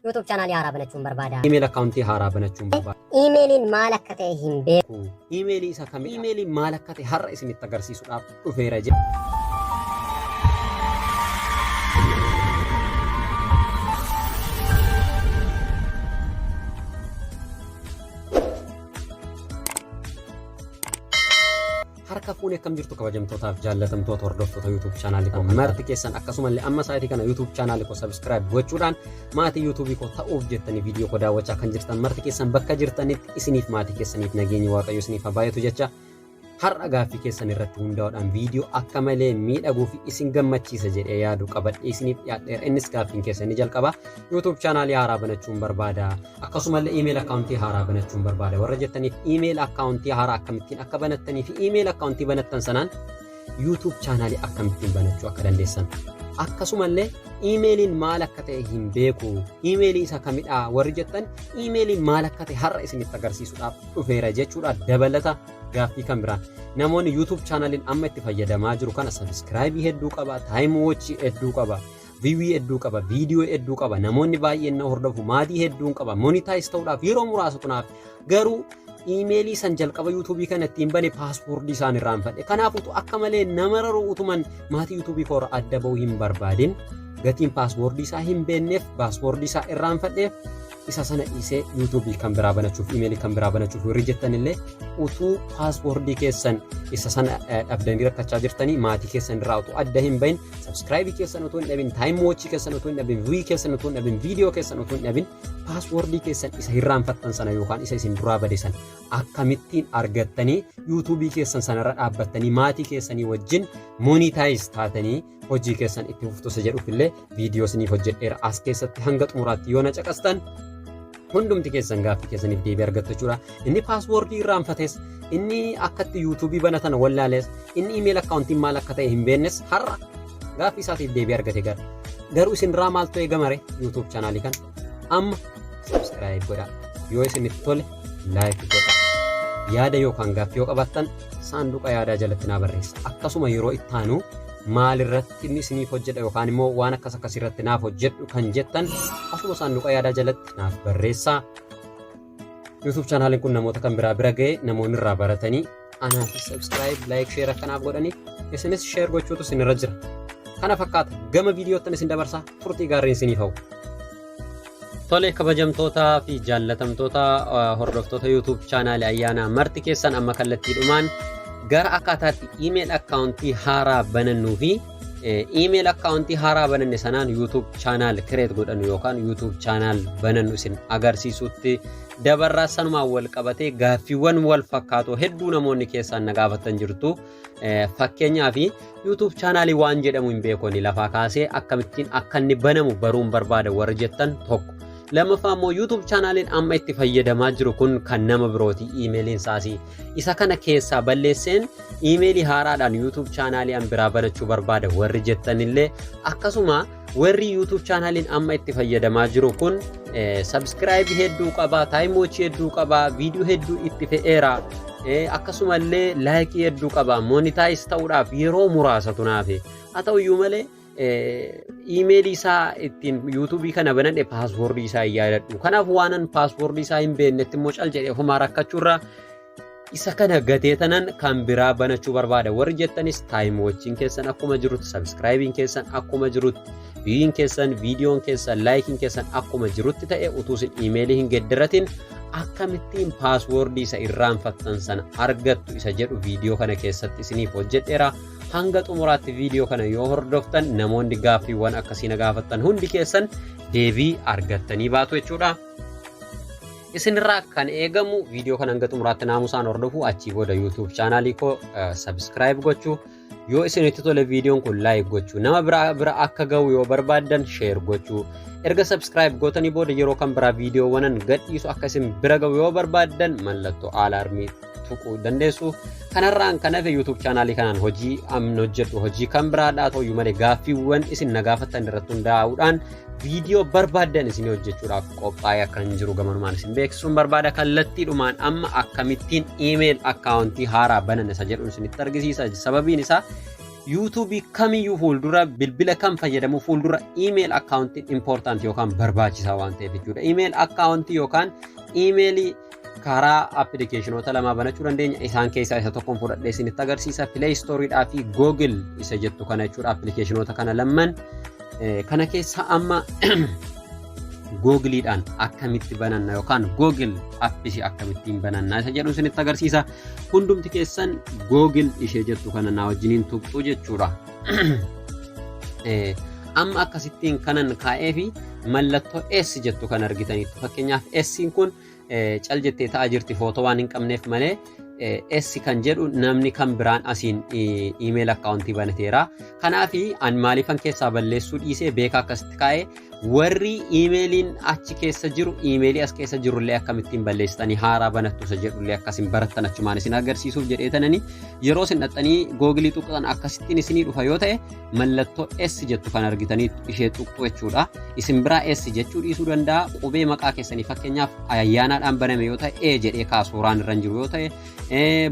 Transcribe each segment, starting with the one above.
YouTube chaanaalii haaraa banachuun barbaada. Email akkaawuntii haaraa banachuun barbaada. Iimeeliin maal akka ta'e hin beeku. Iimeelii isa kamidha? Iimeeliin maal akka ta'e har'a isinitti agarsiisuudhaaf dhufeera jedha. Harka fuune akkam jirtu kabajamtootaaf jaallatamtoota hordoftoota YouTube chaanaalii koo marti keessan, akkasumallee amma sa'aatii kana YouTube chaanaalii koo subscribe gochuudhaan maatii YouTube koo ta'uuf jettanii viidiyoo koo daawwachaa kan jirtan marti keessan, bakka jirtanitti isiniif maatii keessaniif nageenyi Waaqayyo isiniif haa baay'atu jecha, har'a gaaffii keessan irratti hundaa'uudhaan viidiyoo akka malee miidhaguu fi isin gammachiisa jedhee yaadu qabadhee isiniif dhiyaadheera. Innis gaaffiin keessan ni jalqaba. YouTube chaanaalii haaraa banachuun barbaada. Akkasumallee email akkaawuntii haaraa banachuun barbaada. Warra jettaniif email akkaawuntii haaraa akkamittiin akka banattanii fi email akkaawuntii banattan sanaan YouTube chaanaalii akkamittiin banachuu akka dandeessan. Akkasumallee iimeeliin maal akka ta'e hin beeku. Iimeelii isa kamidha warri jettan, iimeeliin maal akka ta'e har'a isinitti agarsiisuudhaaf dhufeera jechuudha. Dabalata gaaffii kan biraan, namoonni YouTube chaanaaliin amma itti fayyadamaa jiru kana subscribe hedduu qaba, time watch hedduu qaba, view hedduu qaba, viidiyoo hedduu qaba, namoonni baay'een na hordofu, maatii hedduun qaba, monetize ta'uudhaaf yeroo muraasa tunaaf, garuu iimeelii san jalqaba yuutuubii kana ittiin bane paaswoordii isaan irraanfadhe. Kanaaf utuu akka malee nama raru utuman maatii yuutuubii koora adda ba'uu hin barbaadin, gatiin paaswoordii isaa hin beekneef, paaswoordii isaa irraanfadheef, isa sana dhiisee yuutuubii kan biraa banachuuf, iimeelii kan biraa banachuuf warri jettan illee, utuu paaswoordii keessan isa sana dhabdanii rakkachaa jirtanii, maatii keessan irraa utuu adda hin bahin, subscribe keessan utuu hin dhabin, time watch keessan utuu hin dhabin, view keessan utuu hin dhabin, viidiyoo keessan utuu hin dhabin, paaswoordii keessan isa irraanfattan sana yookaan isa isin duraa bade sana akkamittiin argattanii yuutuubii keessan sanarra dhaabbattanii maatii keessanii wajjin monetize taatanii hojii keessan itti fuftu isa jedhuuf illee viidiyoo isiniif hojjedheera. As keessatti hanga xumuraatti yoo na caqastan hundumti keessan gaaffii keessaniif deebii argattu jechuudha. Inni paaswoordii irraanfates, inni akkatti yuutuubii banatan wallaales, inni email akkaawuntiin maal akka ta'e hin beeknes har'a gaaffii isaatiif deebii argate gara. Garuu isinirraa maaltu eegama ree? YouTube chaanaalii kana amma subscribe godhaa. Yoo isinitti tole like godhaa. Yaada yookaan gaaffii yoo qabaattan saanduqa yaadaa jalatti naa barreessa. Akkasuma yeroo itti aanu maalirratti inni isiniif hojjedha yookaan immoo waan akkas akkasii irratti naaf hojjedhu kan jettan asuma saanduqa yaadaa jalatti naaf barreessaa. YouTube chaanaaliin kun namoota kan biraa bira ga'ee namoonni irraa baratanii anaaf subscribe, like, share akkanaaf godhanii isinis share gochuutu isinirra jira. Kana fakkaata, gama viidiyoottan isin dabarsaa, turtii gaariin isiniif hawwa. Tole, kabajamtootaa fi jaallatamtoota hordoftoota YouTube chaanaalii Ayyaanaa marti keessan, amma kallattiidhumaan gara akkaataatti email akkaawuntii haaraa banannuu fi email akkaawuntii haaraa bananne sanaan YouTube channel create godhannu yookaan YouTube channel banannu isin agarsiisutti dabarraa. Sanumaan wal qabatee gaaffiiwwan wal fakkaatoo hedduu namoonni keessaan na gaafattan jirtu. Fakkeenyaaf, YouTube chaanaalii waan jedhamu hin beekoni, lafaa kaasee akkamittiin akka inni banamu baruun barbaada warri jettan tokko. Lammaffaa immoo YouTube chaanaaliin amma itti fayyadamaa jiru kun kan nama birooti iimeeliin isaasii. Isa kana keessaa balleesseen iimeelii haaraadhaan YouTube chaanaalii an biraa banachuu barbaada warri jettanillee, akkasuma warri YouTube chaanaaliin amma itti fayyadamaa jiru kun subscribe hedduu qaba, time watch hedduu qaba, viidiyoo hedduu itti fe'eera. Akkasumallee like hedduu qaba, monetize ta'uudhaaf yeroo muraasatu naafe. Haa ta'uyyuu malee iimeelii isaa ittiin yuutuubii kana banadhe paaswoordii isaa hin yaadadhu. Kanaaf waanan paaswoordii isaa hin beeknetti immoo cal jedhee ofumaa rakkachuurraa isa kana gatee tanan kan biraa banachuu barbaada warri jettanis, time watchiin keessan akkuma jirutti, subscribeiin keessan akkuma jirutti, viewiin keessan, viidiyoon keessan, likeiin keessan akkuma jirutti ta'e, utuu isin iimeelii hin geddaratin akkamittiin paaswoordii isa irraanfattan sana argattu isa jedhu viidiyoo kana keessatti isiniif hojjedheera. Hanga xumuraatti viidiyoo kana yoo hordoftan namoonni gaaffiiwwan akkasii na gaafattan hundi keessan deebii argattanii baatu jechuudha. Isinirraa kan eegamu viidiyoo kana hanga xumuraatti naamusaan hordofuu, achii booda YouTube chaanaalii koo subscribe gochuu, yoo isinitti tole viidiyoon kun like gochuu, nama biraa bira akka ga'u yoo barbaaddan share gochuu, erga subscribe gootanii booda yeroo kan biraa viidiyoowwanan gadhiisu akka isin bira ga'u yoo barbaaddan mallattoo alarmii tuquu dandeessu. Kanarraan kan hafe YouTube chaanaalii kanaan hojii amna hojjedhu hojii kan biraadhaa ta'uyyuu malee, gaaffiiwwan isin na gaafattan irratti hundaa'uudhaan viidiyoo barbaaddan isin hojjechuudhaaf qophaa'ee akkan jiru gamanumaan isin beeksisuun barbaada. Kallattiidhumaan amma akkamittiin email akkaawuntii haaraa banan isa jedhu isinitti argisiisa. Sababiin isaa YouTubeii kamiyyuu fuuldura, bilbila kam fayyadamu fuuldura email accountiin important yookaan barbaachisaa waan ta'eef jechuudha. Email accountii yookaan emailii karaa applicationoota lamaa banachuu dandeenya. Isaan keessaa isa tokkoon fudhadhee isinitti agarsiisa. Play Storeedhaa fi Google isa jettu kana jechuudha. Applicationoota kana lamman kana keessa amma Googleiidhaan akkamitti bananna yookaan Google appsii akkamittiin bananna isa jedhu isinitti agarsiisa. Hundumti keessan Google ishee jettu kana naa wajjiniin tuqxu jechuudha. Amma akkasittiin kanan kaa'ee fi mallattoo S jettu kan argitaniitu. Fakkeenyaaf, S'in kun cal jettee ta'aa jirti footoo waan hin qabneef malee, S kan jedhu namni kan biraan asiin email accountii banateera. Kanaaf an maaliifan keessaa balleessuu dhiisee beeka akkasitti kaa'ee, warri emailiin achi keessa jiru emailii as keessa jirullee akkamittiin balleessitanii haaraa banattu isa jedhullee akkasin barattan achumaan isin agarsiisuuf jedhee tanani. Yeroo isin dhaxxanii Googleii tuqxan akkasittiin isinii dhufa yoo ta'e, mallattoo S jettu kan argitanii ishee tuqxu jechuudha. Isin biraa S jechuu dhiisuu danda'a. Qubee maqaa keessanii, fakkeenyaaf ayyaanaadhaan baname yoo ta'e E jedhee kaa, suuraan irra hin jiru yoo ta'e,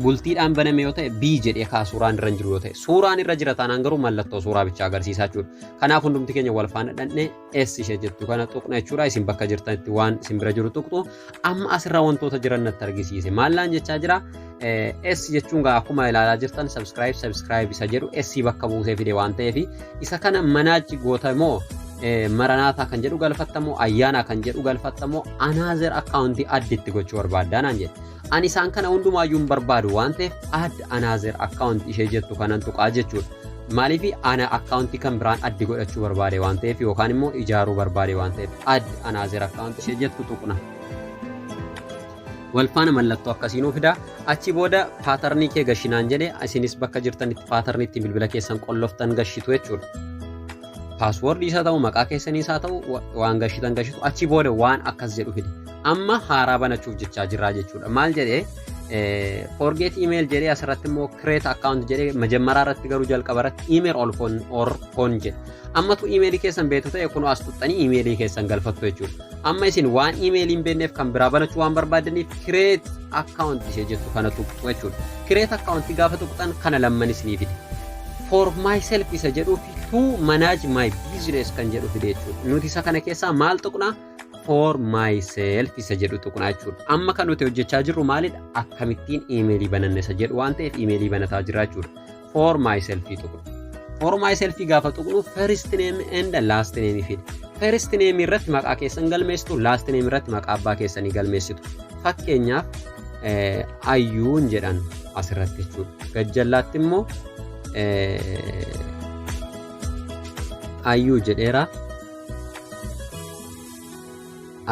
bultiidhaan baname yoo ta'e B jedhee kaa, suuraan irra hin jiru yoo ta'e. Suuraan irra jira taanaan garuu mallattoo suuraa bichaa agarsiisaa jechuudha. Kanaaf hundumti keenya wal faana dhandhee S ishee jettu kana tuqna jechuudha. Isin bakka jirtanitti waan isin bira jiru tuqxu. Amma asirra wantoota jiran natti argisiise. Maallaan jechaa jira? S jechuun gaa akkuma ilaalaa jirtan subscribe subscribe isa jedhu S bakka buusee fide waan ta'eef, isa kana manage goota moo, maranaataa kan jedhu galfattamoo, ayyaanaa kan jedhu galfattamoo, another accountii add itti gochuu barbaaddaa naan jedhe. Ani isaan kana hundumaayyuu hin barbaadu waan ta'eef, add another account ishee jettu kanan tuqaa jechuudha. Maaliif? Ana accountii kan biraan add godhachuu barbaade waan ta'eef yookaan immoo ijaaruu barbaade waan ta'eef, add another account ishee jettu tuqna. Walfaana mallattoo akkasii nuu fida. Achi booda patternii kee gashinaan jedhe. Isinis bakka jirtanitti patternii ittiin bilbila keessan qolloftan gashitu jechuudha. Passwordii isaa ta'u, maqaa keessanii isaa ta'u, waan gashitan gashitu. Achi booda waan akkas jedhu fide. Amma haaraa banachuuf jechaa jirraa jechuudha. Maal jedhee? Forget email jedhee, asirratti immoo create account jedhee. Majammaraa irratti garuu jalqaba irratti email or phone or phone jedhe. Ammatu emailii keessan beektu ta'e, kun as tuxxanii emailii keessan galfattu jechuudha. Amma isin waan emailii hin beekneef kan biraa banachuu waan barbaadaniif, create account ishee jettu kana tuqxu jechuudha. Create account gaafa tuqxan kana lamman isinii fide. For myself isa jedhuu fi to manage my business kan jedhu fide jechuudha. Nuti isa kana keessaa maal tuqnaa? For myself isa jedhu tuqnaa jechuudha. Amma kan nuti hojjechaa jirru maalidha? Akkamittiin emailii bananna isa jedhu waan ta'eef, emailii banataa jirra jechuudha. For myself tuqna. For myself gaafa tuqnu first name and last name fide. First name irratti maqaa keessan galmeessitu, last name irratti maqaa abbaa keessanii galmeessitu. Fakkeenyaaf, ayyuun jedhan asirratti jechuudha. Gajjallaatti immoo ayyuu jedheera.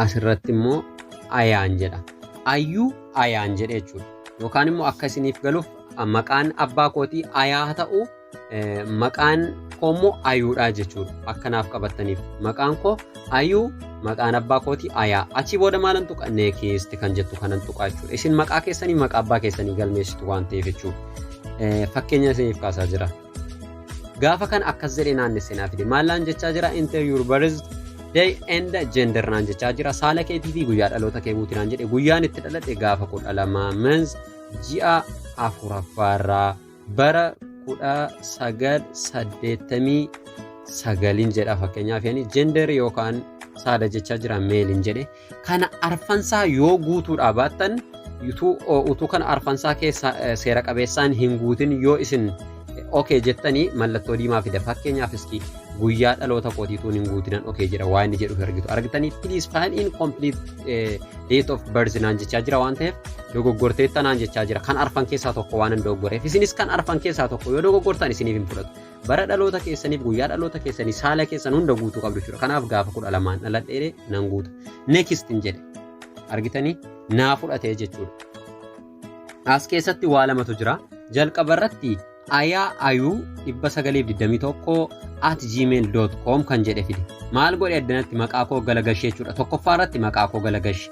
Asirratti immoo ayaan jedha. Ayyuu ayaan jedhe jechuudha. Yookaan immoo akka isiniif galuuf, maqaan abbaa kootii ayaa ta'u, maqaan koo immoo ayuudha jechuudha. Akkanaaf qabattaniif, maqaan koo ayuu, maqaan abbaa kootii ayaa. Achii booda maalan tuqa? Next kan jettu kanan tuqa jechuudha. Isin maqaa keessanii maqaa abbaa keessanii galmeessitu waan ta'eef jechuudha. Fakkeenya isiniif kaasaa jira. Gaafa kan akkas jedhee naannessee naa fide. Maallaan jechaa jira? Enter your birth day and gender naan jechaa jira. Saala keetii fi guyyaa dhaloota kee guuti naan jedhe. Guyyaan itti dhaladhe gaafa 12 month ji'a afuraffaarraa bara 1989 jedha fakkeenyaaf. Yani gender yookaan saala jechaa jira, maleiin jedhe. Kana arfansaa yoo guutuudhaa baattan, utuu kana arfansaa keessa seera qabeessaan hin guutin yoo isin okay jettanii, mallattoo diimaa fida. Fakkeenyaaf, iski guyyaa dhaloota kootiituun hin guutinan okay jedha, waan inni jedhu argitu argitanii. Please fill in complete date of birth naan jechaa jira waan ta'eef, dogoggorteetta naan jechaa jira. Kan arfan keessaa tokko waan hin dogoggoreef, isinis kan arfan keessaa tokko yoo dogoggortan isiniif hin fudhatu. Bara dhaloota keessaniif, guyyaa dhaloota keessanii, saala keessan hunda guutuu qabdu jechuudha. Kanaaf gaafa 12n dhaladhee nan guuta. Next hin jedhe. Argitanii, naa fudhatee jechuudha. As keessatti waa lamatu jira. Jalqaba irratti ayaayuu921@gmail.com kan jedhe fide. Maal godhe addanatti? Maqaa koo galagashee jechuudha. Tokkoffaa irratti maqaa koo galagashe.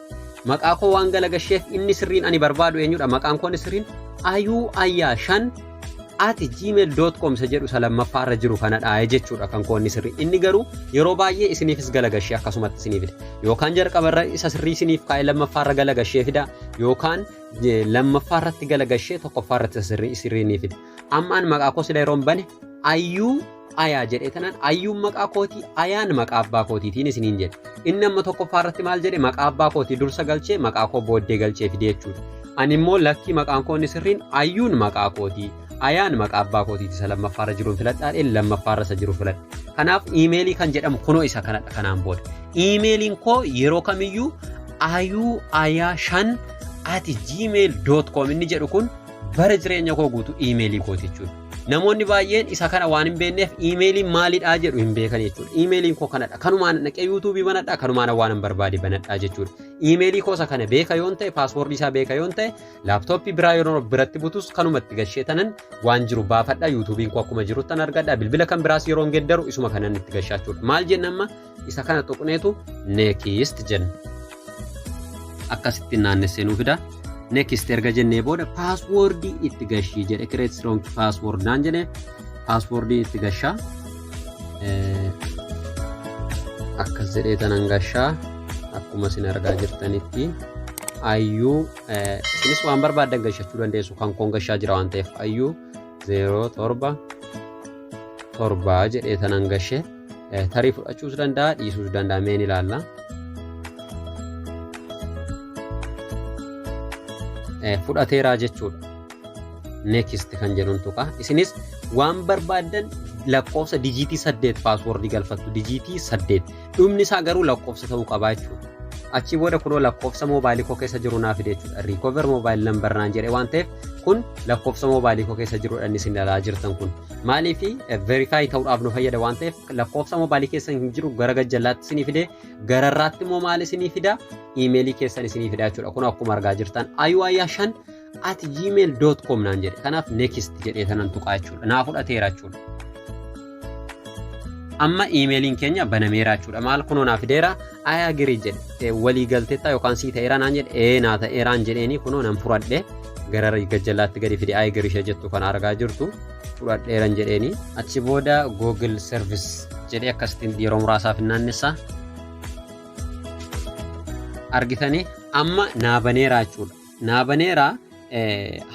Maqaa koo waan galagasheef, inni sirriin ani barbaadu eenyudha? Maqaan koo inni sirriin ayuuayyaa5@gmail.com isa jedhu isa lammaffaa irra jiru kanadha jechuudha kan koo inni sirrii. Inni garuu yeroo baay'ee isiniifis galagashee akkasumatti isinii fida. Yookaan jalqaba irra isa sirrii isiniif kaa'ee lammaffaa irra galagashee fida, yookaan lammaffaa irratti galagashee tokkoffaa irratti isa sirrii ni fida. Amma an maqaa koo sila yeroon bane Ayyuu Ayaa jedhee tanaan, Ayyuun maqaa kootii, Ayaan maqaa abbaa kootiitiin isiniin jedhe. Inni amma tokkoffaa irratti maal jedhe? Maqaa abbaa kootii dursa galchee, maqaa koo booddee galchee fide jechuudha. Ani immoo lakkii, maqaan koo inni sirriin Ayyuun maqaa kootii, Ayaan maqaa abbaa kootiiti, isa lammaffaarra jiruun filadhaa, lammaffaarra isa jiru filadha. Kanaaf iimeelii kan jedhamu kunoo isa kanadha kanaan booda. Iimeeliin koo yeroo kamiyyuu ayuuayaa5@gmail.com inni jedhu kun bara jireenya koo guutuu iimeelii kooti jechuudha. Namoonni baay'een isa kana waan hin beekneef iimeeliin maalidhaa jedhu hin beekan jechuudha. Iimeeliin koo kanadha. Kanumaan dhaqee yuutuubii banadhaa, kanumaan waan hin barbaade banadhaa jechuudha. Iimeelii koo isa kana beeka yoon ta'e, paaswoordii isaa beeka yoon ta'e, laaptooppii biraa yeroo biratti butus kanumatti gashee tanan waan jiru baafadha. Yuutuubiin koo akkuma jirutti argadha. Bilbila kan biraas yeroo geddaru isuma kanan itti gashaa jechuudha. Maal jenna amma? Isa kana tuqneetu next jenna. Akkasitti naannessee nuu fida. Next erga jennee booda paaswoordii itti gashii jedhe. Create strong password naan jedhe, paaswoordii itti gashaa. Akkas jedhee tanan gashaa, akkuma isin argaa jirtanitti ayyuu, isinis waan barbaaddan gashachuu dandeessu, kan koon gashaa jira waan ta'eef, ayyuu 077 jedhee tanan gashee, tarii fudhachuus danda'a, dhiisuus danda'a, meen ilaalla. Fudhateeraa jechuudha. Next kan jedhuun tuqa. Isinis waan barbaaddan lakkoofsa dijiitii 8 paaswoordii galfattu, dijiitii 8. Dhumni isaa garuu lakkoofsa ta'uu qabaa jechuudha. Achi booda kunoo lakkoofsa moobaayilii koo keessa jiru naa fide jechuudha. Recover mobile number naan jedhe waan ta'eef, kun lakkoofsa moobaayilii koo keessa jirudha inni isin ilaalaa jirtan kun. Maaliif? Verify ta'uudhaaf nu fayyada waan ta'eef, lakkoofsa moobaayilii keessa hin jiru gara gajjallaatti isinii fide, gararraatti immoo maal isinii fida? Iimeelii keessan isinii fida jechuudha. Kun akkuma argaa jirtan ayuayaa5@gmail.com naan jedhe. Kanaaf next jedhee tanan tuqaa jechuudha. Naa fudhateera jechuudha. Amma iimeeliin keenya banameera jechuudha. Maal, kunoo naa fideera, I agree jedhe, walii galteetta yookaan sii ta'eera naan jedhe, ee naa ta'eeraan jedheeni, kunoo nan fudhadhe, gara gajjallaatti gadi fide, I agree ishee jettu kan argaa jirtu fudhadheeran jedheeni. Achi booda Google Service jedhee akkasitti yeroo muraasaaf hin naannessa. Argitanii, amma naa baneera jechuudha. Naa baneera,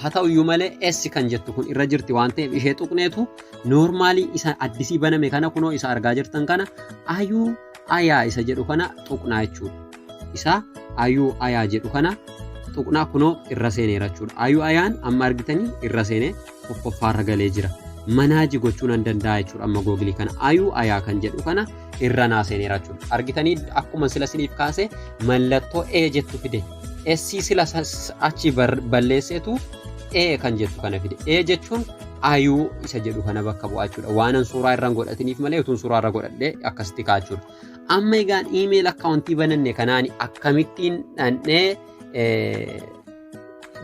haa ta'uyyuu malee S kan jettu kun irra jirti waan ta'eef, ishee tuqneetu noormaalii isa addisii baname kana, kunoo isa argaa jirtan kana, ayuu ayaa isa jedhu kana tuqnaa jechuudha. Isa ayuu ayaa jedhu kana tuqnaa, kunoo irra seeneera jechuudha. Ayuu ayaan amma argitanii irra seenee tokkoffaarra galee jira. Manage gochuu nan danda'a jechuudha amma googilii kana, ayuu ayaa kan jedhu kana irra naa seeneera jechuudha. Argitanii, akkuma sila siniif kaase mallattoo E jettu fide. S sila achi balleesseetu E kan jettu kana fide. E jechuun ayuu isa jedhu kana bakka bu'aa jechuudha. Waanan suuraa irra hin godhatiniif malee, utuun suuraa irra godhadhee akkasitti ka'a jechuudha. Amma egaan email akkaawuntii bananne kanaan akkamittiin dhandhee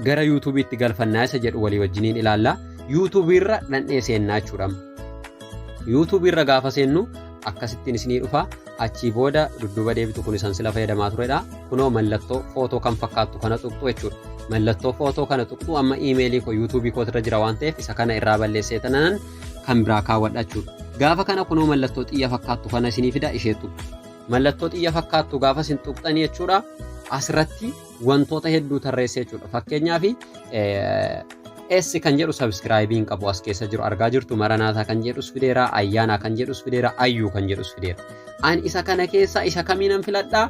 gara yuutuubiitti galfannaa isa jedhu walii wajjiniin ilaalla. Yuutuubii irra dhandhee seennaa jechuudha. Yuutuubii irra gaafa seennu akkasittiin isinii dhufa. Achii booda dudduuba deebitu, kun isan sila fayyadamaa turedha. Kunoo mallattoo footoo kan fakkaattu kana tuqxu jechuudha. Mallattoo footoo kana tuqxu. Amma iimeelii koo yuutuubii kootirra jira waan ta'eef, isa kana irraa balleessee tanan kan biraa kaawwadha jechuudha. Gaafa kana kunoo mallattoo xiyya fakkaattu kana isinii fida, ishee tuqxu. Mallattoo xiyya fakkaattu gaafa isin tuqxanii jechuudha. Asirratti wantoota hedduu tarreessee jechuudha. Fakkeenyaaf S kan jedhu subscribe qabu as keessa jiru argaa jirtu, Maranaataa kan jedhus fideera, Ayyaanaa kan jedhus fideera, Ayyuu kan jedhus fideera. Ani isa kana keessa isa kamiinan filadhaa?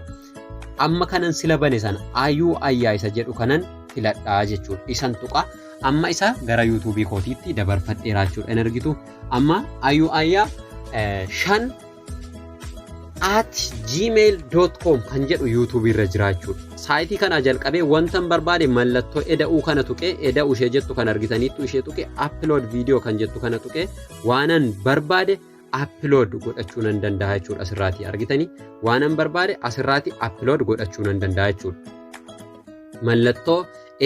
Amma kanan sila bane sana, Ayyuu Ayyaa isa jedhu kanan filadhaa jechuudha. Isan tuqa. Amma isa gara yuutuubii kootiitti dabarfadheera jechuudha. In argitu, amma ayuuayyaa5@gmail.com kan jedhu yuutuubii irra jira jechuudha. Saayitii kanaa jalqabee wanta hin barbaade mallattoo eda'uu kana tuqee, eda'uu ishee jettu kan argitaniittu ishee tuqee, upload video kan jettu kana tuqee, waanan barbaade upload godhachuu nan danda'a jechuudha. Asirraati argitanii, waanan barbaade asirraati upload godhachuu nan danda'a jechuudha. Mallattoo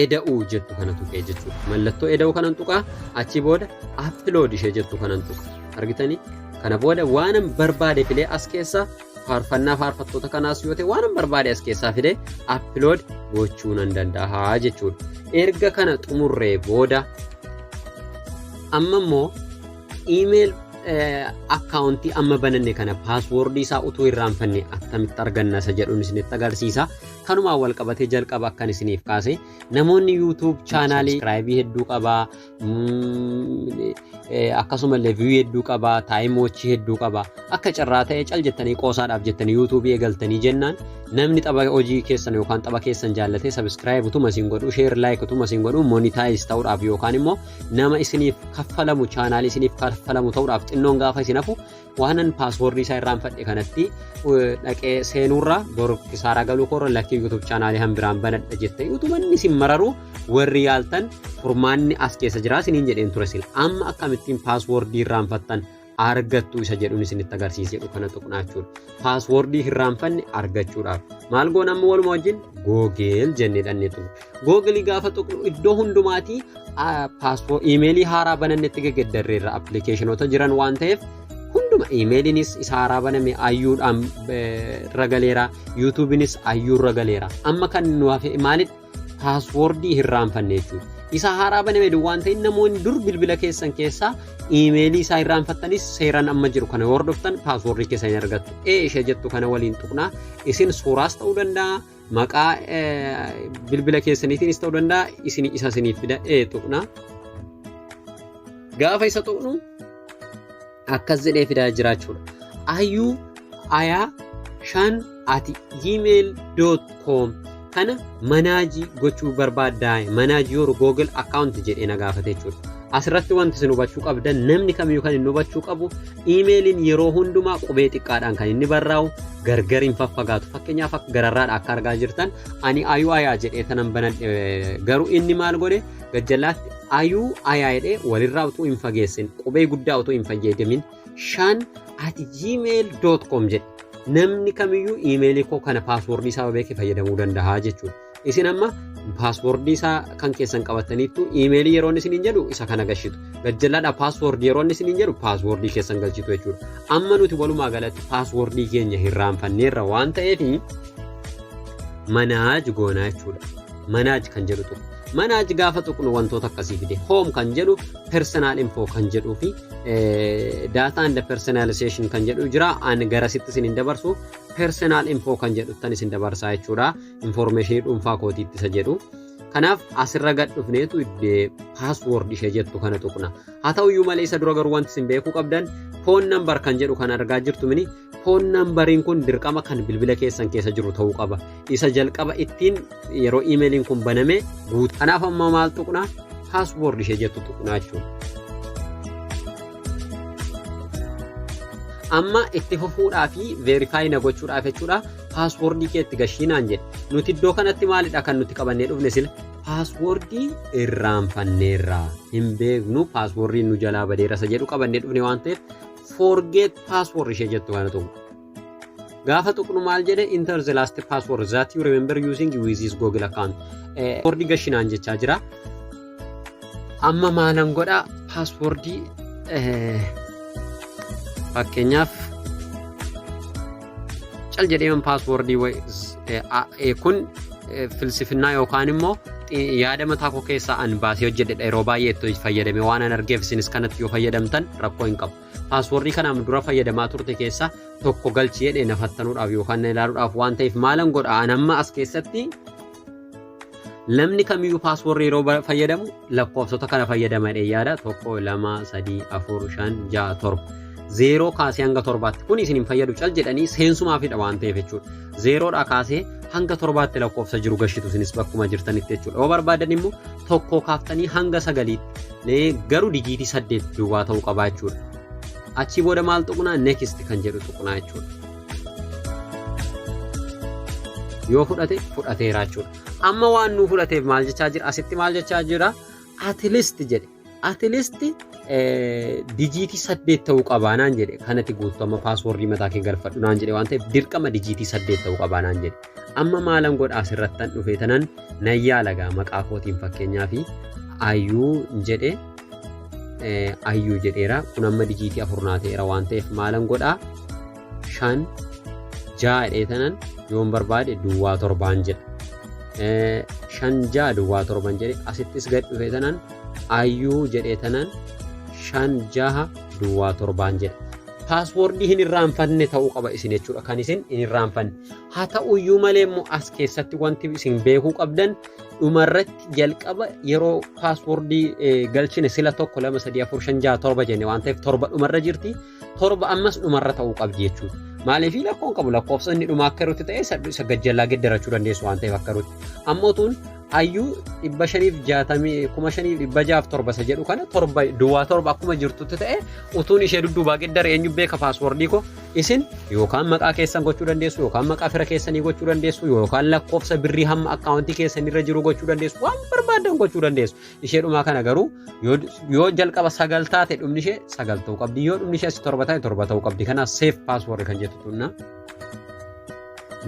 eda'uu jettu kana tuqee jechuudha. Mallattoo eda'uu kanan tuqaa, achi booda upload ishee jettu kanan tuqa. Argitanii, kana booda waanan barbaade filee as keessa, faarfannaa faarfattoota kanaas yoo ta'e, waanan barbaade as keessaa filee upload gochuu nan danda'a jechuudha. Erga kana xumurree booda amma immoo email Akkaawuntii amma bananne kana paaswoordii isaa utuu irraanfanne attamitti arganna isa jedhuun isinitti agarsiisa. Kanumaan wal qabatee jalqaba akkan isiniif kaase, namoonni YouTube chaanaalii subscribe hedduu qabaa, akkasumallee view hedduu qabaa, time watch hedduu qabaa, akka carraa ta'e cal jettanii qoosaadhaaf jettanii yuutuubii eegaltanii jennaan, namni tapha hojii keessan yookaan tapha keessan jaallatee subscribe utuma isin godhu, share, like utuma isin godhu, monetize ta'uudhaaf yookaan immoo nama isiniif kaffalamu, chaanaalii isiniif kaffalamu ta'uudhaaf xinnoon gaafa isin hafu, waanan paaswoordii isaa irraanfadhe kanatti dhaqee seenuurra bor kisaaraa galuu koorra lakkii, YouTube chaanaalii hambiraan banadha jettee utuma inni isin mararu warri yaaltan, furmaanni as keessa jira isiniin jedheen ture sila. Amma akkamittiin paaswoordii irraanfattan argattu isa jedhuun isinitti agarsiisa jedhu kana tuqnaa jechuudha. Paaswoordii irraanfanne argachuudhaaf maal goona? Amma waluma wajjin Google jennee dhannee tuqnu. Googilii gaafa tuqnu iddoo hundumaatii iimeelii haaraa banannetti geggeeddarreerra appilikeeshinoota jiran waan ta'eef, hunduma iimeeliinis isa haaraa baname ayyuudhaan ragaleera, yuutuubiinis ayyuun ragaleera. Amma kan nu hafe maalidha? Paaswoordii irraanfanne jechuudha. Isa haaraa baname duwwaan ta'in, namoonni dur bilbila keessan keessaa iimeelii isaa irraanfattanis seeraan amma jiru kana hordoftan paaswoordii keessan hin argattu. Ee, ishee jettu kana waliin tuqnaa. Isin suuraas ta'uu danda'a, maqaa bilbila keessaniitiinis ta'uu danda'a, isin isa isiniif fida, ee tuqnaa. Gaafa isa tuqnu akkas jedhee fidaa jiraachuudha. ayuuayaa5@gmail.com kana manage gochuu barbaaddaa, manage your Google account jedhee na gaafate jechuudha. Asirratti wanti isin hubachuu qabdan, namni kamiyyuu kan inni hubachuu qabu, iimeeliin yeroo hundumaa qubee xiqqaadhaan kan inni barraa'u, gargar hin faffagaatu. Fakkeenyaaf, akka gararraadha akka argaa jirtan ani ayuu ayaa jedhee tanan banadhe, garuu inni maal godhe? Gajjallaatti ayuu ayaa jedhee walirraa utuu hin fageessin, qubee guddaa utuu hin fayyadamin, 5@gmail.com jedhe. Namni kamiyyuu iimeelii koo kana paaswoordii isaa beekee fayyadamuu danda'a jechuudha. Isin amma paaswoordii isaa kan keessan qabataniittu, iimeelii yeroo inni isiniin jedhu isa kana gashitu. Gajjallaadha paaswoordii yeroo inni isiniin jedhu paaswoordii keessan galchitu jechuudha. Amma nuti walumaa galatti paaswoordii keenya hirraanfanneerra waan ta'eef manage goonaa jechuudha. Manage kan jedhu tuqu. Manage gaafa tuqnu wantoota akkasii fide. Home kan jedhu, personal info kan jedhuu fi data and personalization kan jedhu jira. Ani garasitti isin hin dabarsu. Personal info kan jedhuttan isin dabarsaa jechuudha. Informationii dhuunfaa kootiitti isa jedhu. Kanaaf asirra gad dhufneetu password ishee jettu kana tuqna. Haa ta'uyyuu malee isa dura garuu wanti isin beekuu qabdan, phone number kan jedhu kan argaa jirtu mini, phone numberiin kun dirqama kan bilbila keessan keessa jiru ta'uu qaba. Isa jalqaba ittiin yeroo iimeeliin kun baname guutu. Kanaaf amma maal tuqna? Password ishee jettu tuqna jechuudha. Amma itti fufuudhaa fi verify na gochuudhaaf jechuudha, paaswoordii kee itti gashiinaan jedhe. Nuti iddoo kanatti maalidha kan nuti qabannee dhufne sila? Paaswoordii irraanfanneerra, hin beeknu, paaswoordiin nu jalaa badeera isa jedhu qabannee dhufne waan ta'eef, forget password ishee jettu kana tuqnu. Gaafa tuqnu maal jedhe? "Enter the last password that you remember using with this Google account." Paaswoordii gashinaan jechaa jira. Amma maalan godhaa? Paaswoordii fakkeenyaaf cal jedheeman paaswoordii kun filsifinnaa yookaan immoo yaada mataa koo keessaa an baasee hojjedhedha. Yeroo baay'ee itti fayyadame waan an argeef, isinis kanatti yoo fayyadamtan rakkoo hin qabu. Paaswoordii kanaan dura fayyadamaa turte keessaa tokko galchi jedhee na fattanuudhaaf yookaan na ilaaluudhaaf waan ta'eef, maalan godha an amma as keessatti? Namni kamiyyuu paaswoordii yeroo fayyadamu lakkoofsota kana fayyadama jedhee yaada: 1, 2, 3, 4, 5, 6, 7, 0 kaasee hanga 7tti. Kun isin hin fayyadu, cal jedhanii seensumaafidha waan ta'eef jechuudha. Zeeroodhaa kaasee hanga 7tti lakkoofsa jiru gashitu isinis bakkuma jirtanitti jechuudha. Yoo barbaadan immoo 1 kaaftanii hanga 9tti, garuu dijiitii 8 duwwaa ta'uu qabaa jechuudha. Achii booda maal tuqnaa? Next kan jedhu tuqnaa jechuudha. Yoo fudhate fudhateera jechuudha. Amma waan nuu fudhateef maal jechaa jira? Asitti maal jechaa jira? At least jedhe. At least dijiitii 8 ta'uu qabaa naan jedhe. Kanatti guutuu amma paaswoordii mataa kee galfadhu naan jedhe waan ta'eef, dirqama dijiitii 8 ta'uu qabaa naan jedhe. Amma maalan godha? Asirrattan dhufee tanan nan yaalagaa maqaa kootiin, fakkeenyaa fi ayyuu jedhe, ayyuu jedheera. Kun amma dijiitii 4 naa ta'eera waan ta'eef, maalan godhaa? 5 6 jedhee tanan yoon barbaade duwwaa 7n jedha. 5 6 duwwaa 7n jedhe. Asittis gad dhufee tanan ayyuu jedhee tanan 5 6 Duwwaa torbaan jedha. Passwordii hin irraanfanne ta'uu qaba isin jechuudha, kan isin hin irraanfanne. Haa ta'uyyuu malee immoo as keessatti wanti isin beekuu qabdan, dhumarratti jalqaba yeroo passwordii galchine sila 1, 2, 3, 4, 5, 6, 7 jenne waan ta'eef, 7 dhumarra jirti. 7 ammas dhumarra ta'uu qabdi jechuudha. Maaliif? Lakkoon qabu lakkoofsa inni dhumaa akka yerootti ta'e isa gajjallaa geddarachuu dandeessu waan ta'eef akka yerootti. Ammoo tuun ayyuu 560, 5607 isa jedhu kana 7 duwwaa 7 akkuma jirtutti ta'e, utuun ishee dudduubaa geddare eenyu beeka passwordii koo? Isin yookaan maqaa keessan gochuu dandeessu, yookaan maqaa fira keessanii gochuu dandeessu, yookaan lakkoofsa birrii hamma akkaawuntii keessanirra jiru gochuu dandeessu, waan barbaadan gochuu dandeessu. Ishee dhumaa kana garuu yoo jalqaba 9 taate, dhumni ishee 9 ta'uu qabdi. Yoo dhumni ishee asii 7 taate, 7 ta'uu qabdi. Kanaaf save password kan jettu tunna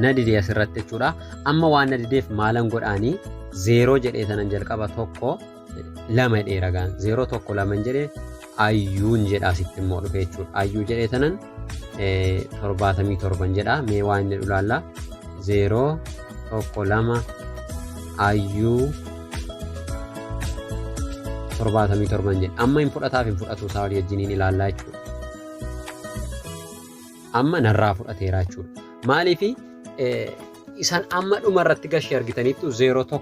na didee asirratti jechuudha. Amma waan na dideef maalan godhaanii? 0 jedhee tanan jalqaba 1 2 jedhee ragaan 0 1 2 jedhee ayyuun jedha, asitti immoo dhufe jechuudha. Ayyuu jedhee tanan 77 jedha. Mee waan inni dhulaalla, 0 1 2 ayyuu 77 jedhe. Amma hin fudhataaf hin fudhatu isaa walii wajjiniin ilaallaa jechuudha. Amma narraa fudhateera jechuudha. Maaliifi isaan amma dhuma irratti gashee argitaniittu, 0 1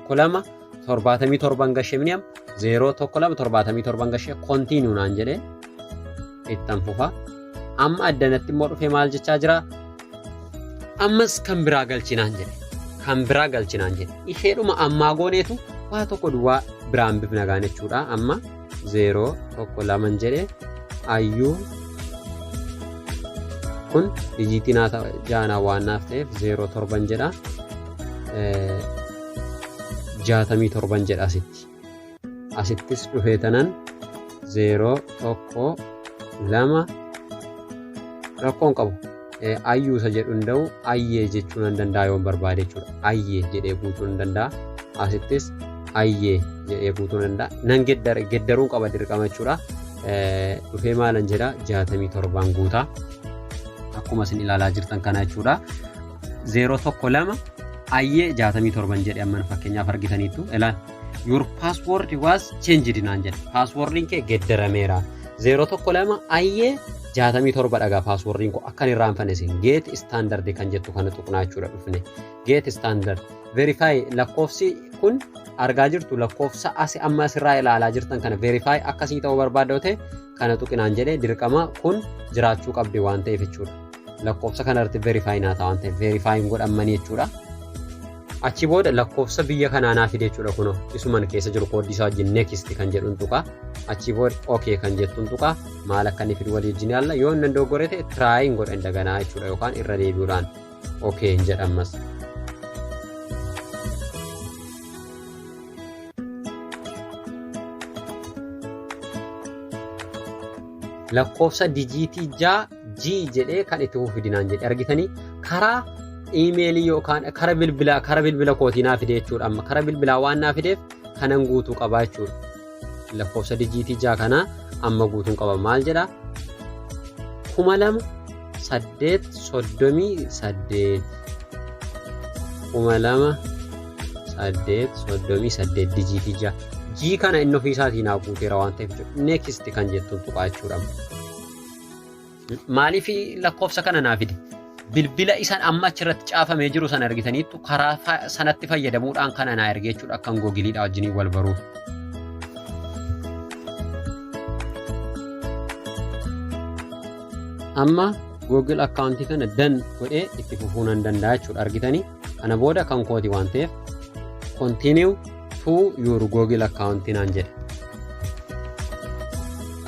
2 77 gashee miniyam 0 1 2 77 gashee, continue naan jedhee ittan fufa. Amma addanatti immoo dhufee maal jechaa jira? Ammas kan biraa galchinaan jedhe. Kan biraa galchinaan jedhe. Isheedhuma ammaa gooneetu waa tokko duwwaa biraan bifna gaan jechuudha. Amma 0 1 2 jedhe, ayyuu kun dijiitii jaanaa waan naaf ta'eef 0 7 jedha. 67 jedha asitti. Asittis dhufee tanan 0 1 2, rakkoon qabu. Ayyuu isa jedhu hin da'u, ayyee jechuu nan danda'a yoon barbaade jechuudha. Ayyee jedhee guutuu nan danda'a. Asittis ayyee jedhee guutuu nan danda'a. Nan geddaruun qaba dirqama jechuudha. Dhufee maalan jedha? 67n guutaa. Akkuma isin ilaalaa jirtan kana jechuudha. 0 1 2 ayyee 67 jedhe amman fakkeenyaaf argitaniittu ilaal. "Your password was changed" naan jedhe. Passwordiin kee geddarameera. 0 1 2 ayyee 67 dhagaa passwordiin koo akkan irraanfanne isin get started kan jettu kana tuqnaa jechuudha dhufne. Get started. Verify, lakkoofsi kun argaa jirtu, lakkoofsa asi amma asirraa ilaalaa jirtan kana verify akkasii ta'uu barbaadda ta'e kana tuqinaan jedhee, dirqama kun jiraachuu qabdi waan ta'eef jechuudha. Lakkoofsa kanarratti verify naa ta'a waan ta'eef verify hin godhamanii jechuudha. Achi booda lakkoofsa biyya kanaa naa fide jechuudha, kunoo isuman keessa jiru kooddii isaa wajjin next kan jedhuun tuqa. Achi booda okay kan jettuun tuqa. Maal akka inni fidu walii wajjin ilaalla. Yoo inni dogoggore ta'e try hin godhan daganaa jechuudha, yookaan irra deebi'uudhaan okay hin jedhammas. Lakkoofsa dijiitii 6 G jedhee kan itti fufu fidinaan jedhe. Argitanii, karaa iimeelii yookaan karaa bilbilaa, karaa bilbila kootii naa fide jechuudha. Amma karaa bilbilaa waan naa fideef kanan guutuu qabaa jechuudha. Lakkoofsa dijiitii 6 kanaa amma guutuun qaba. Maal jedha? 2838, 2838, dijiitii 6 G kana inni ofii isaatii naa guuteera waan ta'eef next kan jettuun tuqaa jechuudha. Maaliif lakkoofsa kana naa fide? Bilbila isaan amma achirratti caafamee jiru sana argitaniittu, karaa sanatti fayyadamuudhaan kana naa ergee jechuudha akkan Googleiidha wajjiniin wal baruuf. Amma Google akkaawuntii kana done godhee itti fufuu nan danda'a jechuudha. Argitanii, kana booda kan kooti waan ta'eef "Continue to your Google account" naan jedhe.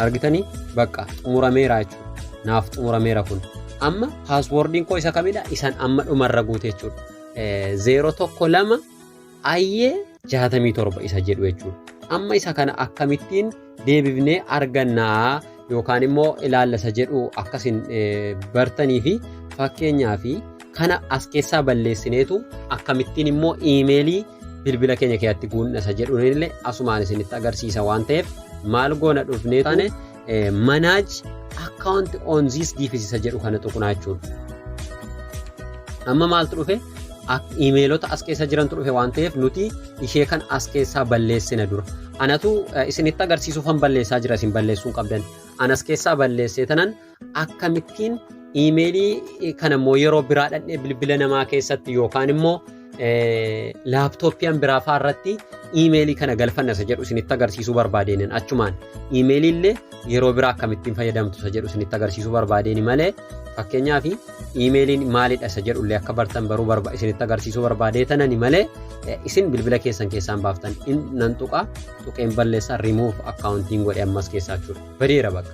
Argitanii, bakka xumurameera jechuudha. Naaf xumurameera kun. Amma passwordiin koo isa kamidha? Isan amma dhumarra guute jechuudha. 0 1 2 ayyee 67 isa jedhu jechuudha. Amma isa kana akkamittiin deebifnee argannaa yookaan immoo ilaalla isa jedhu akkasin bartanii fi fakkeenyaa fi kana as keessaa balleessineetu akkamittiin immoo iimeelii bilbila keenya keessatti guunna isa jedhuun illee asumaan isinitti agarsiisa waan ta'eef, maal goona? Dhufnee taane "Manage account on this device" isa jedhu kana tuqnaa jechuudha. Amma maaltu dhufe? Iimeelota as keessa jirantu dhufe waan ta'eef nuti ishee kan as keessaa balleessina dura. Anatu isinitti agarsiisuufan balleessaa jira, isin balleessuu hin qabdan. Anas keessaa balleessee tanan akkamittiin iimeelii kana immoo yeroo biraa dhaqnee bilbila namaa keessatti yookaan immoo laaptooppiyaan biraa fa'aa irratti iimeelii kana galfanna isa jedhu isinitti agarsiisuu barbaadeenin, achumaan iimeelii illee yeroo biraa akkamittiin fayyadamtu isa jedhu isinitti agarsiisuu barbaadeeni malee, fakkeenyaaf iimeeliin maalidha isa jedhu illee akka bartan baruu isinitti agarsiisuu barbaadee tanani malee, isin bilbila keessan keessaan baaftan nan tuqa, tuqeen balleessaa, rimuuf akkaawuntiin godhe ammas keessaa jechuudha. Badeera bakka.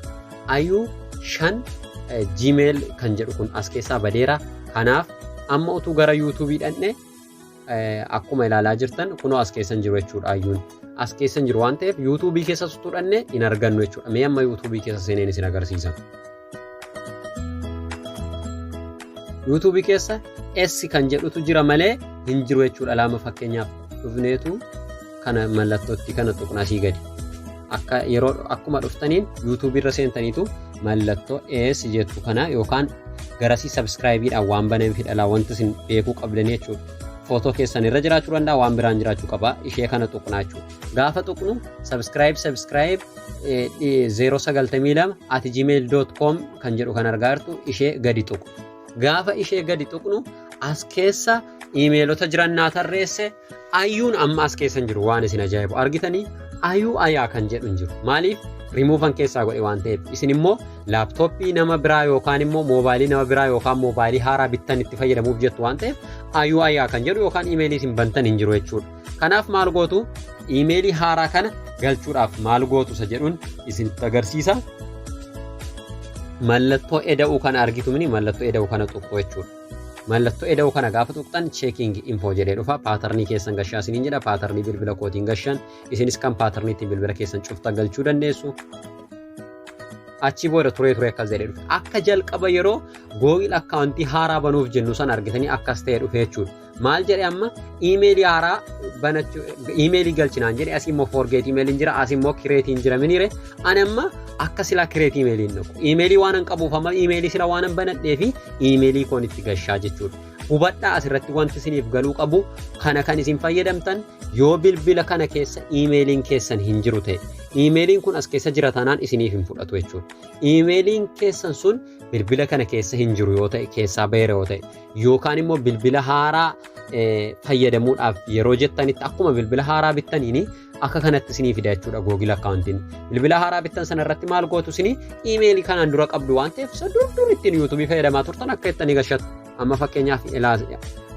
Ayuu 5 Gmail kan jedhu kun as keessaa badeera. Kanaaf amma utuu gara yuutuubii dhaqne, akkuma ilaalaa jirtan kunoo as keessan jiru jechuudha ayyuun. As keessan jiru waan ta'eef yuutuubii keessa utuu dhaqne hin argannu jechuudha. Mee amma yuutuubii keessa seeneen isin agarsiisa. Yuutuubii keessa S kan jedhutu jira malee hin jiru jechuudha. Lama fakkeenyaaf dhufneetu kana mallattootti kana tuqna asii gadi. Akka yeroo akkuma dhuftaniin yuutuubii irra seentaniitu mallattoo S jettu kana yookaan garasii subscribeiidhaan waan baneef hidhalaa wanti isin beekuu qabdanii jechuudha. Footoo keessan irra jiraachuu danda'a, waan biraan jiraachuu qaba, ishee kana tuqnaa jechuudha. Gaafa tuqnu subscribe subscribe 092@gmail.com kan jedhu kan argaa jirtu ishee gadi tuqu. Gaafa ishee gadi tuqnu as keessa iimeelota jiran naa tarreesse. Ayyuun amma as keessa hin jiru. Waan isin ajaa'ibu argitanii, ayuu ayaa kan jedhu hin jiru. Maaliif? Rimuufan keessaa godhe waan ta'eef. Isin immoo laaptooppii nama biraa yookaan immoo moobaayilii nama biraa yookaan moobaayilii haaraa bittan itti fayyadamuuf jettu waan ta'eef, ayuu ayaa kan jedhu yookaan iimeelii isin bantan hin jiru jechuudha. Kanaaf maal gootu? Iimeelii haaraa kana galchuudhaaf maal gootu isa jedhuun isin agarsiisa. Mallattoo eda'uu kana argitu mini, mallattoo eda'uu kana tuqxu jechuudha. Mallattoo eda'uu kana gaafa tuqxan "checking info" jedhee dhufa. Patternii keessan gashaa isiniin jedha. Patternii bilbila kootiin gashan. Isinis kan patternii ittiin bilbila keessan cuftan galchuu dandeessu. Achi booda turee turee akkas jedhee dhufe. Akka jalqaba yeroo Google akkaawuntii haaraa banuuf jennu san argitanii akkas ta'ee dhufe jechuudha. Maal jedhe amma? Iimeelii haaraa banachuu, iimeelii galchinaan jedhe. Asii immoo forget emailiin jira, asii immoo createiin jira miniire. Ani amma akka silaa create emailiin dhaqu. Iimeelii waan an qabuuf, amma iimeelii sila waan an banadhee fi iimeelii koon itti gashaa jechuudha. Hubadhaa, asirratti wanti isiniif galuu qabu kana: kan isin fayyadamtan yoo bilbila kana keessa iimeeliin keessan hin jiru ta'e, iimeeliin kun as keessa jira taanaan isiniif hin fudhatu jechuudha. Iimeeliin keessan sun bilbila kana keessa hin jiru yoo ta'e, keessaa baheera yoo ta'e, yookaan immoo bilbila haaraa fayyadamuudhaaf yeroo jettanitti akkuma bilbila haaraa bittaniini akka kanatti isinii fida jechuudha Google akkaawuntiin. Bilbila haaraa bittan sana irratti maal gootu? Isinii iimeelii kanaan dura qabdu waan ta'eef, isa dur dur ittiin yuutuubii fayyadamaa turtan akka jettanii gashattu. Amma fakkeenyaaf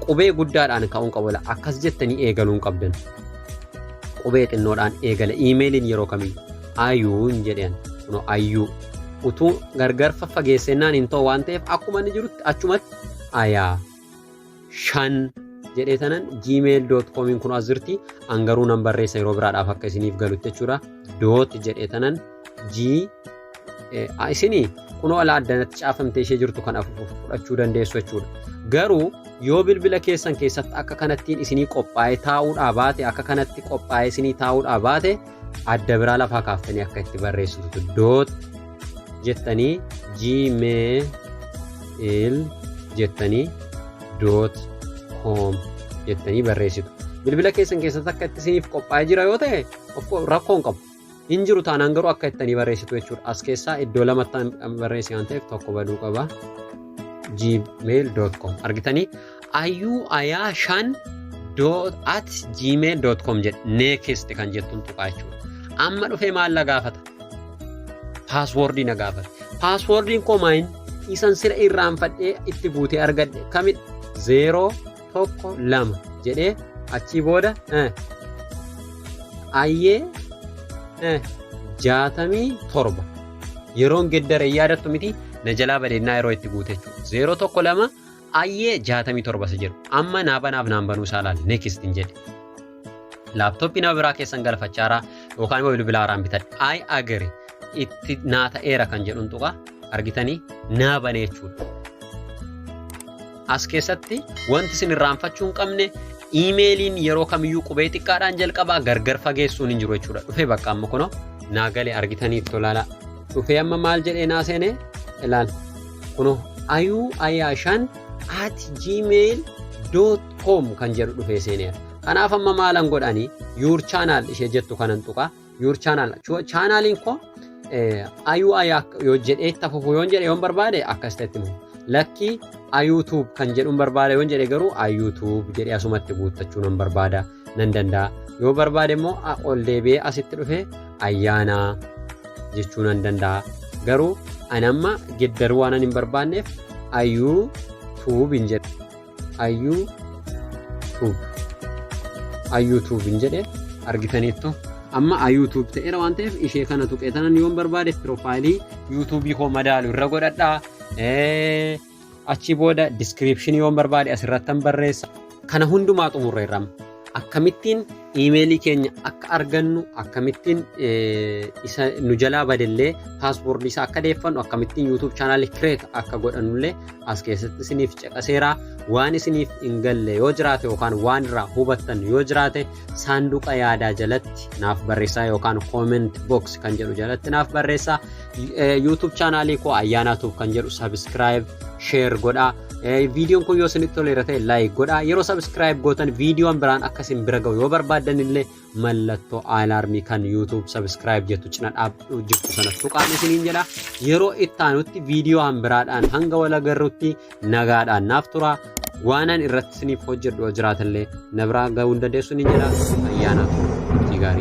qubee guddaadhaan ka'uun qabu, akkas jettanii eegaluun qabdan. Qubee xinnoodhaan eegala iimeeliin yeroo kamiyyuu. Ayyuun jedhan kunoo ayyuu. Utuu gargar faffageessennaan hin ta'u waan ta'eef, akkuma inni jirutti achumatti ayaa 5 jedhee tanan gmail.comiin kun as jirti. An garuu nan barreessa yeroo biraadhaaf akka isiniif galutti jechuudha. Dot jedhee tanan g isinii kunoo alaa addanatti caafamtee ishee jirtu kan fudhachuu dandeessu jechuudha. Garuu yoo bilbila keessan keessatti akka kanattiin isinii qophaa'ee taa'uudhaa baate, akka kanatti qophaa'ee isinii taa'uudhaa baate, adda biraa lafaa kaaftanii akka itti barreessitu dot jettanii gmail jettanii .com jettanii barreessitu. Bilbila keessan keessatti akka itti isiniif qophaa'ee jira yoo ta'e rakkoo hin qabu. Hin jiru taanaan garuu akka ittanii barreessitu jechuudha. As keessaa iddoo lamatti barreessi waan ta'eef tokko baduu qaba. gmail.com argitanii, ayyuu ayaa 5 @gmail.com jedhe, next kan jettuun tuqaa jechuudha. Amma dhufee maal na gaafata? Passwordii na gaafata. Passwordiin koo maayin isan sila irraanfadhee itti guutee argadhe kamidha? 0 1 2 jedhee achii booda ayyee 67 yeroon geddare yaadattu miti, na jalaa badeennaa yeroo itti guute jechuudha. 0 1 2 ayyee 67 isa jedhu amma naa banaaf naan banuu isaa laal, next hin jedhe. Laaptooppii nama biraa keessan galfachaaraa yookaan immoo bilbila haaraan bitadhe. I agree, itti naa ta'eera kan jedhuun tuqa, argitanii naa bane jechuudha. As keessatti wanti isin irraanfachuu hin qabne, iimeeliin yeroo kamiyyuu qubee xiqqaadhaan jalqabaa, gargar fageessuun hin jiru jechuudha. Dhufee bakka amma kunoo naa galee argitanii itti ilaala. Dhufee amma maal jedhee naa seene ilaal. Kunoo ayuu ayaa 5@gmail.com kan jedhu dhufee seeneera. Kanaaf amma maalan godhanii? Your channel ishee jettu kanan tuqa. Your channel, chaanaaliin koo Ayuu yoo jedhee itti fufu yoon jedhe yoon barbaade akkas ta'etti himu. Lakkii, Ayuutuub kan jedhuun barbaada yoon jedhe garuu Ayuutuub jedhee asumatti guuttachuu nan barbaada, nan danda'a. Yoo barbaade immoo ol deebi'ee asitti dhufee Ayyaanaa jechuu nan danda'a. Garuu ani amma geddaruu waan hin barbaanneef Ayuutuub hin jedhe. Ayuutuub. Ayuutuub hin jedhe, argitaniittu. Amma Ayuutuub ta'eera waan ta'eef ishee kana tuqee tanan yoon barbaade profile YouTubeii koo madaalu irra godhadhaa. Achi booda descriptionii yoon barbaade asirrattan barreessa. Kana hundumaa xumurreerra. Akkamittiin iimeelii keenya akka argannu, akkamittiin isa nu jalaa badellee passwordii isaa akka deeffannu, akkamittiin YouTube channelii create akka godhannullee as keessatti isiniif caqaseera. Waan isiniif hin galle yoo jiraate yookaan waan irraa hubattan yoo jiraate saanduqa yaadaa jalatti naaf barreessaa yookaan comment box kan jedhu jalatti naaf barreessaa. YouTube channelii koo Ayyaanaatuuf kan jedhu subscribe, share godhaa. Viidiyoon kun yoo isinitti toleera ta'e like godhaa. Yeroo subscribe gootan viidiyoon biraan akka isin bira ga'u yoo barbaaddan illee mallattoo alarmii kan YouTube subscribe jettu cina dhaabdu jirtu sana tuqaan isiniin jedha. Yeroo itti aanutti viidiyoo biraadhaan hanga wal agarrutti nagaadhaan naaf tura. Waanan irratti isiniif hojjedhu yoo jiraatallee na biraa ga'uu hin dandeessu ni jedha. Ayyaanaatu, turtii gaarii.